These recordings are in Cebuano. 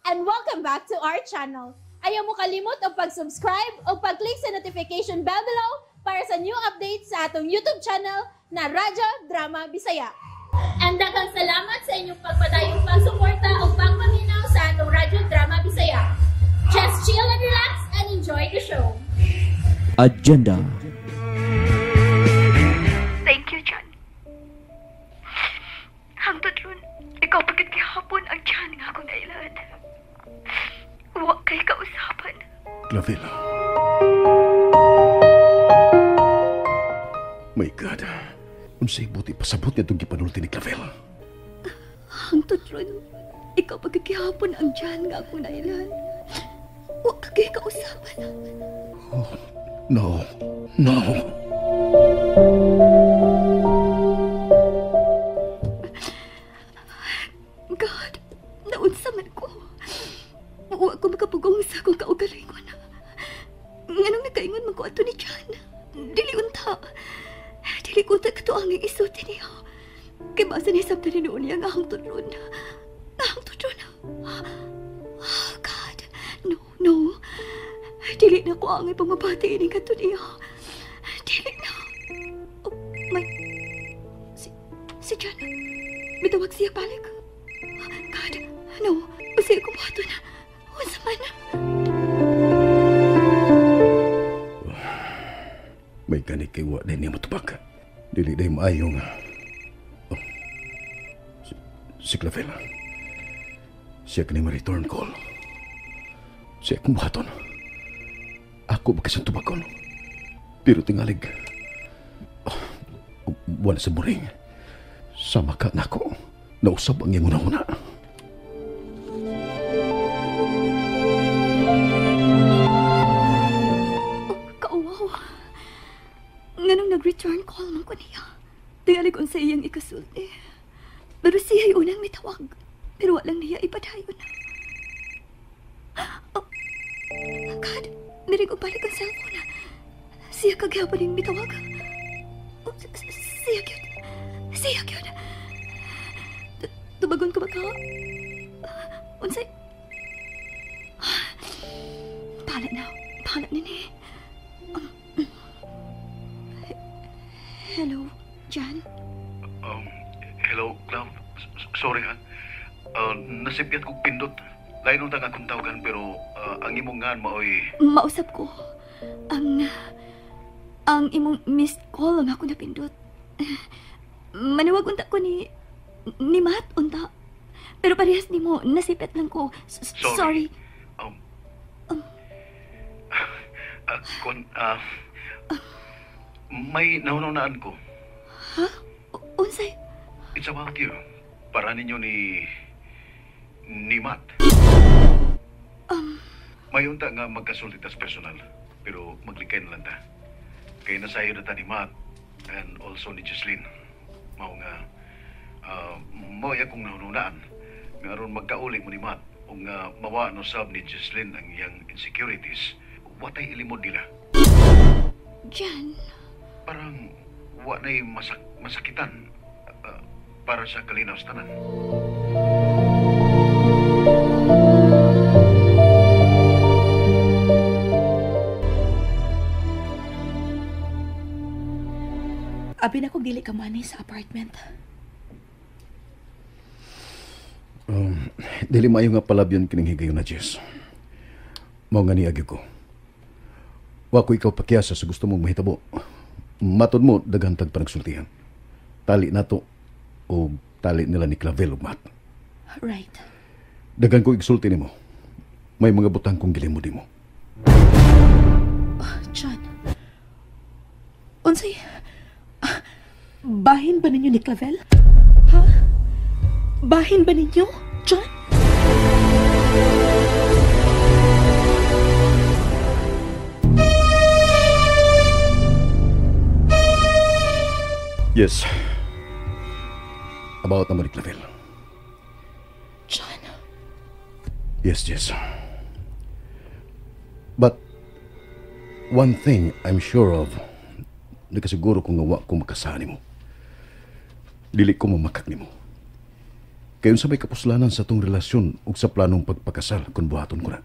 And welcome back to our channel. Ayaw mo kalimot og pag-subscribe o pag-click sa notification bell below para sa new updates sa atong YouTube channel na Radyo Drama Bisaya. And daghang salamat sa inyong pagpadayong pagsuporta o pagpaminaw sa atong Radyo Drama Bisaya. Just chill and relax and enjoy the show. Agenda. Thank you, John. Hangtod ron, ikaw pagkat gihapon ang John nga akong nailan. Wa kay kausapan. Clavel. My God. Unsay buti pasabot niya itong gipanulti ni Clavel. Hangtod ron, ikaw pagkat gihapon ang John nga akong nailan. Wa kay kausapan. Oh, no. No. God, naunsa man ko. Wa ko makapugong sa akong kaugalingon. Nganong nakaingon man ko ato ni John. Dili unta. Dili ko ta kato ang isulti niya. Kay basa ni sabta ni noon niya nga ang tudlon. Ang tudlon. Oh, God. No, no. Dili na ko ang ipamabati ining kato niya. Dili na. Oh, my. Si John. Mitawag siya balik. God, no. Usi ko buhaton na. Unsa man. May gani kay wa din niya matubag. Dili day maayo nga. Oh. Si Clavel. Siya kani ma-return call. Siya akong buhaton. Ako ba kasang tubagon? Pero tingalig. Oh, wala sa muring. Sama ka nako. Nausab ang iyang una-una. Oh, kauwaw. Nganong nag-return call man ko niya. Tingalig unsa iyang ikasulti. Pero siya'y unang mitawag. Pero walang niya ipadayon. Oh, God, nirig ko balik ang cellphone. Siya kagihapon yung mitawag. Oh, siya gyud. Siya gyud. Tubagon ko ba ka? Unsay? Pala na. Pala nini. Hello, Jan? Hello, Clau. Sorry ha. Nasipyat kong pindot. Lain unta nga akong tawagan pero ang imong ngan maoy. Mausap ko. Ang imong missed call ang ako napindot. Manuwag unta ko ni Matt unta. Pero parehas nimo nasipyat lang ko. Sorry. Sorry. May naununaan ko. Ha? Unsay? It's about you. Para ninyo ni Matt. May unta nga magkasulti tas personal, pero maglikay na lang ta. Kaya nasayo na ta ni Matt and also ni Jocelyn. Mao nga, mao akong naununaan nga aron magkauli mo ni Matt o nga mawa no sab ni Jocelyn ang iyang insecurities, watay ilimod nila. Jan. Parang wa na'y masakitan para sa kalinaw sa tanan. Abi na kong dili ka money sa apartment. Dili maayo nga palabyon kining higayon na, Jess. Mao nga niagi ko. Wa ko ikaw pakyasa sa gusto mong mahitabo. Matod mo, daghan tag panagsultihan. Tali nato o tali nila ni Clavel ug Matt. Right. Daghan ko igsulti nimo. May mga butang kong gilimod nimo. Oh, John. Unsay bahin ba ninyo ni Clavel? Ha? Bahin ba ninyo, John? Yes. About naman ni Clavel. John. Yes, Jess. But one thing I'm sure of, nakasiguro kung nga wa ko makasani mo. Dili ko mamakak nimo. Kay unsa may kapuslanan sa tong relasyon ug sa planong pagpakasal kung buhaton ko na.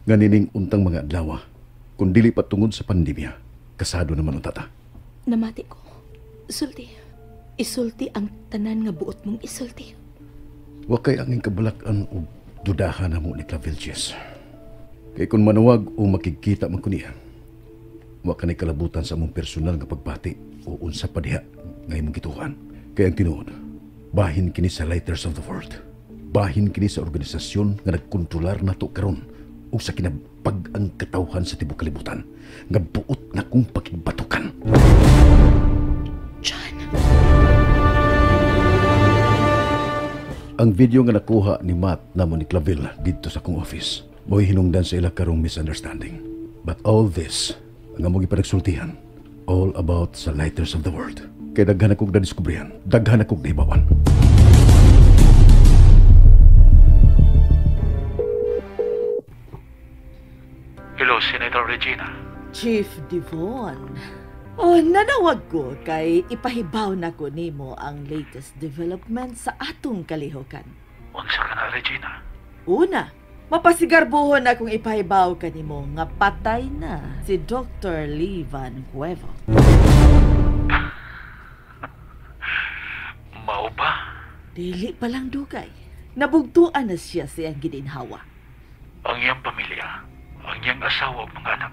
Nganining untang mga adlaw, kung dili pa tungod sa pandemya, kasado naman unta ta. Namati ko. Sulti. Isulti ang tanan nga buot mong isulti. Wa kay anging kabalak-an og dudahan na mo ni Clavel, Jess. Kay kung manawag o makikita man ko niya, wa ka na'y kalabutan sa among personal nga pagbati o unsa pa diha nga imong gituhan. Kay ang tinuod, bahin kini sa Lighters of the World. Bahin kini sa organisasyon nga nagkontrolar nato karon o sa kinabag-ang katawhan sa tibuok kalibutan nga buot na kong pakigbatukan. John. Ang video nga nakuha ni Matt namo ni Clavel didto sa akong office, mo'y hinungdan sa ila karong misunderstanding. But all this, ang among ipanagsultihan, all about sa Lighters of the World. Kay daghan akong nadiskubrihan, daghan akong nahibawan. Hello, Senator Regina. Chief Devon. Oh, nanawag ko kay ipahibaw na ko nimo ang latest development sa atong kalihokan. Unsa ka na, Regina? Una, mapasigarbuhon na kung ipahibaw kanimo nga patay na si Dr. Lee Van Cuevo. Mao ba? Dili pa lang dugay. Nabugtuan na siya sa iyang gininhawa. Ang iyang pamilya, ang iyang asawa ug mga anak.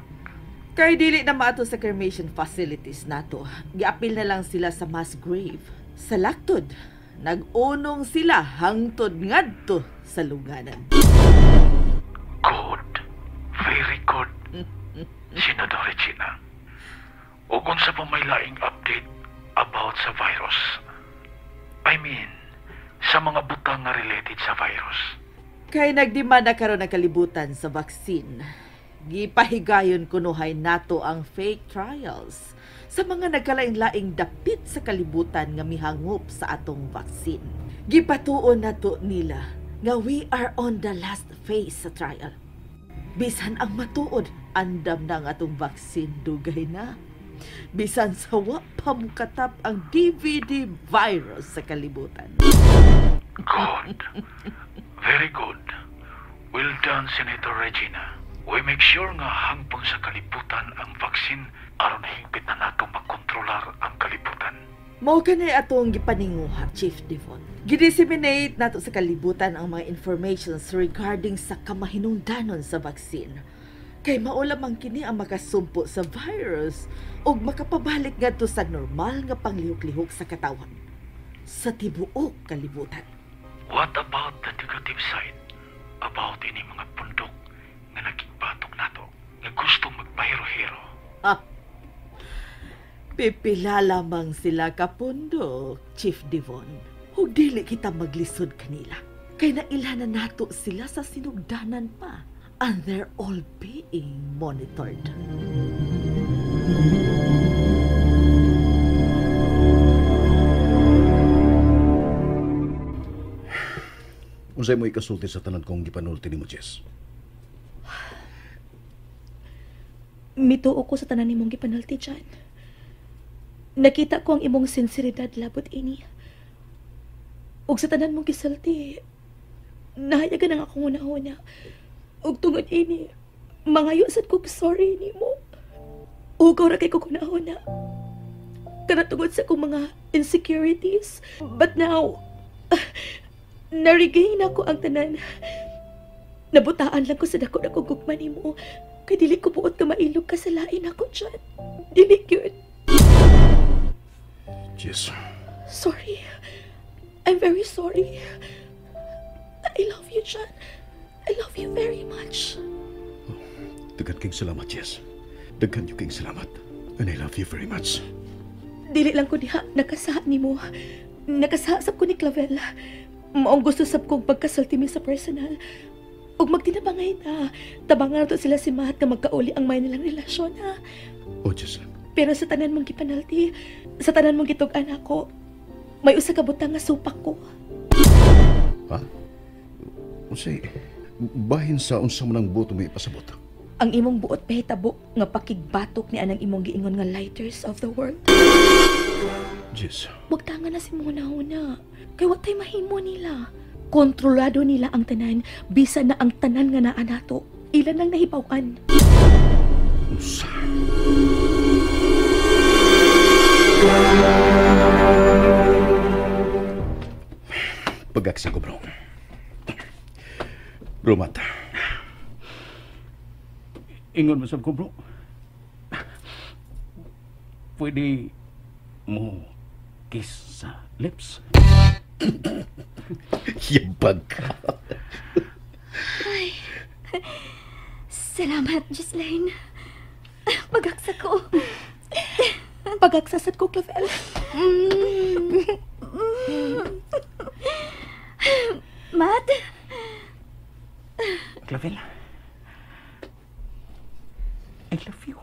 Kay dili na maato sa cremation facilities nato. Giapil na lang sila sa mass grave. Sa laktod, nag-unong sila hangtod ngadto sa lunganan. Good. Very good. Senador Regina. Ug unsa pa may laing update about sa virus? I mean, sa mga butang nga related sa virus. Kay nagdemanda karon ang kalibutan sa vaccine. Gipahigayon kunuhay nato ang fake trials sa mga nagkalaing-laing dapit sa kalibutan nga mihangop sa atong vaccine. Gipatuon nato nila nga we are on the last phase sa trial. Bisan ang matuod, andam na ang atong vaccine dugay na. Bisan sa wa pa mukatap ang DVD virus sa kalibutan. Good. Very good. Well done, Senator Regina. We make sure nga hangpon sa kalibutan ang vaccine aron hingpit na nato makontrolar ang kalibutan. Mao kani atong gipaninguha, Chief Devon. Gidisseminate nato sa kalibutan ang mga informations regarding sa kamahinungdanon sa vaccine. Kay mao lamang kini ang makasumpo sa virus ug makapabalik ngadto sa normal nga panglihok-lihok sa katawan sa tibuok kalibutan. What about the negative side? About ini mga pundok nga nagigbatok nato nga gustong magpahero-hero. Ah, pipila lamang sila kapundok, Chief Devon. Ug dili kita maglisod kanila. Kay naila na nato sila sa sinugdanan pa. And they're all being monitored. Unsay mo ikasulti sa tanan kong gipanulti nimo, Jess? Mituo ko sa tanan nimong gipanulti, John. Nakita ko ang imong sinseridad labot ini. Ug sa tanan mong gisulti, nahayagan ang akong una-una. Ug tungod ini, mangayo sad kog sorry nimo. Ugaw ra kay ko kunahuna. Kana tungod sa akong mga insecurities. But now, na-regain ako ang tanan. Nabutaan lang ko sa dako na kong gugma nimo. Kay dili ko buot nga mailog ka sa lain ako, John. Dili gyud. Jess. Sorry. I'm very sorry. I love you, John. I love you very much. Oh, daghan kayong salamat, Jess. Daghan yung kayong salamat. And I love you very much. Dili lang ko diha nakasaha nimo. Nakasaha sab ko ni Clavel. Maong gusto sab kong pagkasulti mi sa personal. Ug magtinabangay ta. Tabangan nato sila si Matt nga magkauli ang may nilang relasyon, ha? Oh, Jess. Pero sa tanan mong gipanalti, sa tanan mong gitug-an ako, may usa ka butang nga supak ko. Ha? Unsay bahin sa unsa man ang buot mo ipasabot? Ang imong buot pahitabo nga pakigbatok ni anang imong giingon nga Lighters of the World. Jess. Wag tanga na si Mona una. Kay wa tay mahimo nila. Kontrolado nila ang tanan, bisan na ang tanan nga naa nato. Ilan ang nahibaw-an. Unsa? Pagaksa ko, bro. Bro, Matt. Ingon mo sab ko, bro. Pwede mo kiss sa lips. Yabag ka. Ay. Salamat, Ghislaine. Pagaksa ko. Pagaksasad ko, Clavel. Matt? Clavel, I love you.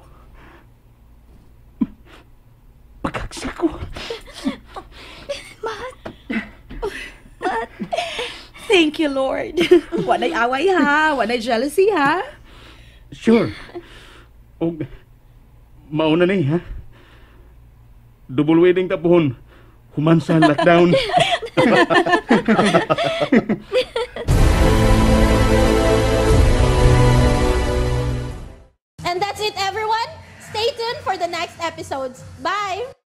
Pagaksa ko. Matt. Matt. Thank you, Lord. Walay away ha. Walay jealousy ha. Sure. Og mauna ni ha. Double wedding ta pohon. Human sa lockdown. And that's it, everyone. Stay tuned for the next episodes. Bye!